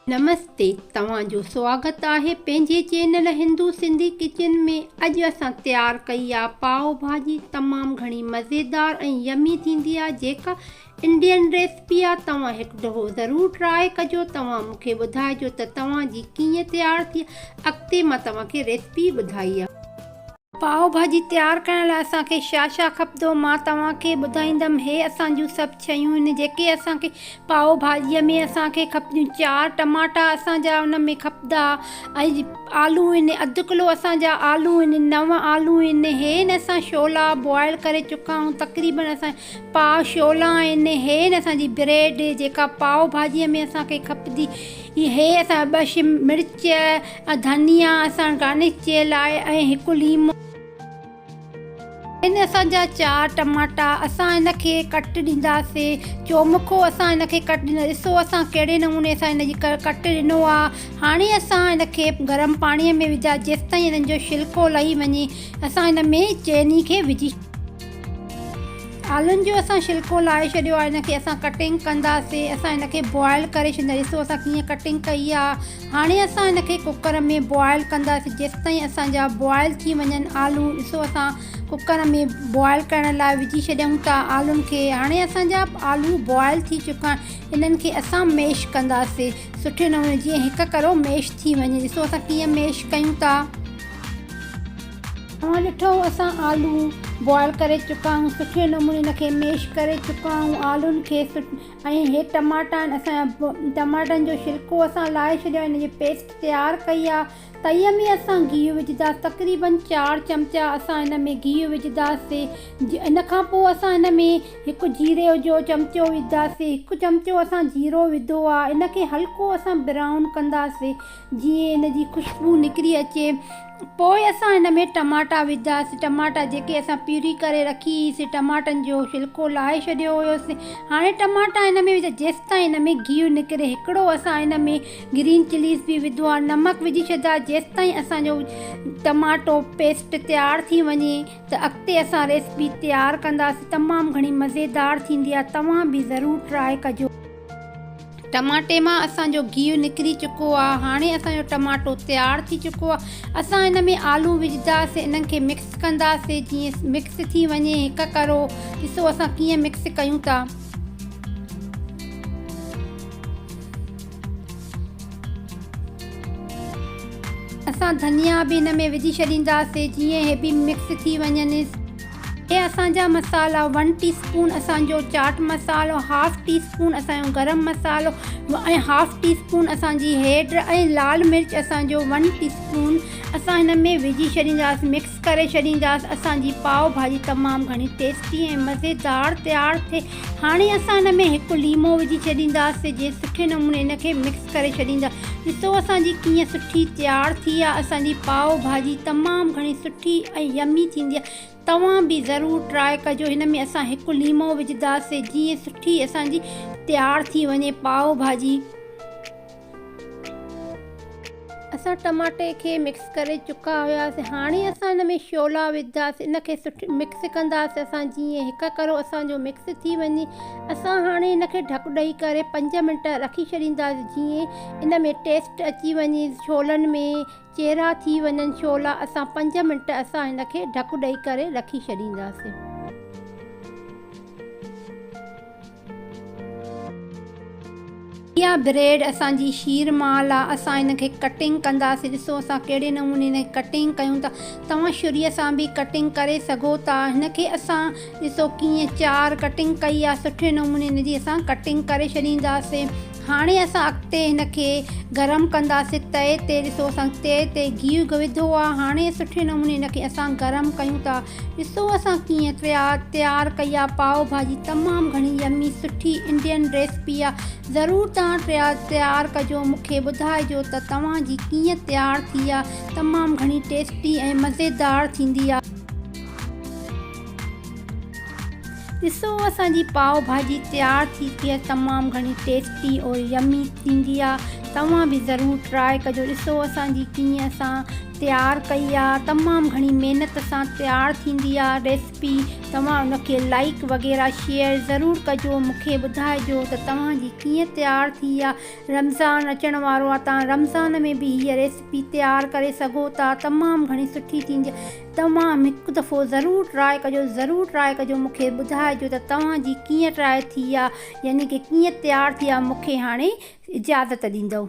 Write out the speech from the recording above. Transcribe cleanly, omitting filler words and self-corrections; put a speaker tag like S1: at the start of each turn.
S1: نمستي توهان جو سواگت آهي پنهنجي چينل هندو سنڌي ڪچن ۾ اڄ اسان تيار ڪئي آ پاو ڀاڄي تمام گهڻي مزيدار ۽ يمي ٿيندي آ جيڪا انڊين ريسپي آ توهان هڪ دفعو ضرور ٽرائي ڪجو توهان مون کي ٻڌائجو ته توهان جي ڪيئن تيار ٿي اڳتي مان توهان کي ريسپي ٻڌائي آ. پاو ڀاڄي تيار ڪرڻ لاء اسان کي ڇا ڇا کپندو مان توهان کي ٻڌائيندم هي اسان جون سڀ شيون آهن جيڪي اسان کي پاو ڀاڄيء ۾ اسان کي کپنديون چار ٽماٽا اسان جا ان ۾ کپندا ۽ آلو آهن اڌ ڪلو اسان جا آلو آهن نو آلو آهن هي آهن اسان ڇولا بوائل ڪري چڪا آهيون تقريبن اسان پاء ڇولا آهن هي آهن اسان جي بريڊ جيڪا پاو ڀاڄيء ۾ اسان کي کپندي هي اسان ٻه شم مرچ ڌنيا اسان گارنش جي لاء ۽ هڪ ليمو. هن اسان جا چار ٽماٽا اسان هن کي ڪٽ ڏينداسي چومکو اسان هن کي ڪٽ ڏيندا ڏسو اسان ڪهڙي نموني اسان هن جي ڪٽ ڏنو آ هاڻي اسان هن کي گرم پاڻي ۾ وجھا جيستائين هنن جو شلڪو لهي وڃي اسان هن ۾ چيني کي وجھي آلن جو اسان شلڪو لاهي ڇڏيو آهي هن کي اسان ڪٽنگ ڪنداسي اسان هن کي بوائل ڪري ڇڏيندا ڏسو اسان ڪيئن ڪٽنگ ڪئي آهي هاڻي اسان هن کي ڪوڪر ۾ بوائل ڪنداسي جيستائين اسان جا بوائل ٿي وڃن آلو ڏسو اسان ڪوڪر ۾ بوائل ڪرڻ لاء وجهي ڇڏيون ٿا آلن کي هاڻي اسان جا آلو بوائل ٿي چڪا آهن انهن کي اسان ميش ڪنداسي سٺي نموني جيئن هڪ ڪرو ميش ٿي وڃي ڏسو اسان ڪيئن ميش ڪيون ٿا. اوهان ڏٺو اسان آلو بوائل ڪري چڪا آهيون سٺي نموني ان کي ميش ڪري چڪا آهيون آلن کي ۽ هي ٽماٽا آهن اسان ٽماٽن جو شلڪو اسان لاهي ڇڏيو آهي ان جي پيسٽ تيار ڪئي آهي تئي ۾ اسان گيهه وجهنداسين تقريبن چار چمچا اسان ان ۾ گيهه وجهنداسين ان کان پوء اسان ان ۾ هڪ جيري جو چمچو وجهنداسين هڪ چمچو اسان جيرو وڌو آهي ان کي هلڪو اسان برائون ڪنداسين جيئن ان جي خوشبو نڪري اچي. پوء اسان ان ۾ ٽماٽا وڌاسين. ٽماٽا جيڪي اسان پيوري ڪري رکي هئي سي ٽماٽن جو ڇلڪو لاهي ڇڏيو هيوسين. هاڻي ٽماٽا ان ۾ وجهه جيستائين ان ۾ گيهه نڪري. هڪڙو اسان ان ۾ گرين چليز به وڌو آهي. نمڪ وجهي ڇڏيا جيستائين اسان جو ٽماٽو پيسٽ تيار ٿي وڃي ته اڳتي اسان ريسپي تيار ڪنداسين. تمام گهڻي مزيدار ٿيندي آهي. توهان به ضرور ٽرائي ڪجو. ٽماٽي مان اسان جو گيهه نڪري چڪو آ هاڻي اسان جو ٽماٽو تيار ٿي چڪو آ اسان ان ۾ آلو وجهداسي انهن کي مڪس ڪنداسي جيئن مڪس ٿي وڃي هڪ ڪرو ڏسو اسان ڪيئن مڪس ڪيون ٿا. اسان ڌنيا به ان ۾ وجهي ڇڏينداسي جيئن هي به مڪس ٿي وڃن. هي اسان جا مصالحا ون ٽي اسپون اسان جو چاٽ مصالحو هاف ٽي اسپون اسان جو گرم مصالحو ۽ هاف ٽي اسپون اسان جي هيڊ ۽ لال مرچ اسان جو ون ٽي اسپون اسان هن ۾ وجهي ڇڏينداسين مڪس ڪري ڇڏينداسين اسان جي پاو ڀاڄي تمام گهڻي ٽيسٽي ۽ مزيدار تيار ٿئي هاڻي اسان هن ۾ هڪ ليمو وجهي ڇڏينداسين جي سٺي نموني هن کي مڪس ڪري ڇڏيندا ڏسو اسان جي ڪيئن سٺي تيار ٿي آهي اسان جي پاو ڀاڄي تمام گهڻي سٺي ۽ يمي ٿيندي آهي توهان به ضرور ٽرائي ڪجو هن ۾ اسان هڪ ليمو وجهداسي جيئن سٺي اسان جي تيار ٿي وڃي پاو ڀاڄي. اسان ٽماٽي کي مڪس ڪري چڪا هياسي هاڻي اسان ان ۾ شولا وجهداسي ان کي سٺي مڪس ڪنداسي اسان جيئن هڪ ڪرو اسان جو مڪس ٿي وڃي اسان هاڻي ان کي ڍڪ ڏئي ڪري پنج منٽ رکي ڇڏينداسي جيئن ان ۾ ٽيسٽ اچي وڃي ڇولن ۾ چيرا ٿي وڃن شعلا اسان پنج منٽ اسان هن کي ڍڪ ڏئي ڪري رکي ڇڏينداسين. اها بريڊ اسان جي شير مال آ اسان هن کي ڪٽنگ ڪنداسين ڏسو اسان ڪهڙي نموني هن کي ڪٽنگ ڪيون ٿا توهان شري سان به ڪٽنگ ڪري سگهو ٿا هن کي اسان ڏسو ڪيئن چار ڪٽنگ ڪئي آ سٺي نموني هن جي اسان ڪٽنگ ڪري ڇڏينداسين. هاڻي اسان اڳتي هن کي گرم ڪنداسين تئي تي ڏسو اسان تئي تي گيهه وڌو آ هاڻي سٺي نموني هن کي اسان گرم ڪيون ٿا ڏسو اسان ڪيئن تيار تيار ڪئي آ پاو ڀاڄي تمام گهڻي يمي سٺي انڊين ريسپي آ ضرور توهان تيار ڪجو مون کي ٻڌائجو ته توهان جي ڪيئن تيار ٿي آ تمام گهڻي ٽيسٽي ۽ مزيدار ٿيندي آ. ڏسو اسان جي پاو ڀاڄي تيار ٿي پئي آهي تمام گهڻي ٽيسٽي اور يمي ٿيندي آهي توهان به ضرور ٽرائي ڪجو ڏسو اسان جي ڪيئن اسان تيار ڪئي آ تمام گهڻي محنت سان تيار ٿيندي آ ريسپي توهان ان کي لائڪ وغيره شيئر ضرور ڪجو مونکي ٻڌائجو ته توهان جي ڪيئن تيار ٿي آ رمضان اچڻ وارو آ توهان رمضان ۾ به هيء ريسپي تيار ڪري سگهو ٿا تمام گهڻي سٺي ٿيندي آ توهان هڪ دفعو ضرور ٽرائي ڪجو ضرور ٽرائي ڪجو مونکي ٻڌائجو ته توهان جي ڪيئن ٽرائي ٿي آ يعني ڪي ڪيئن تيار ٿي آ مونکي هاڻي اجازت ڏيندو.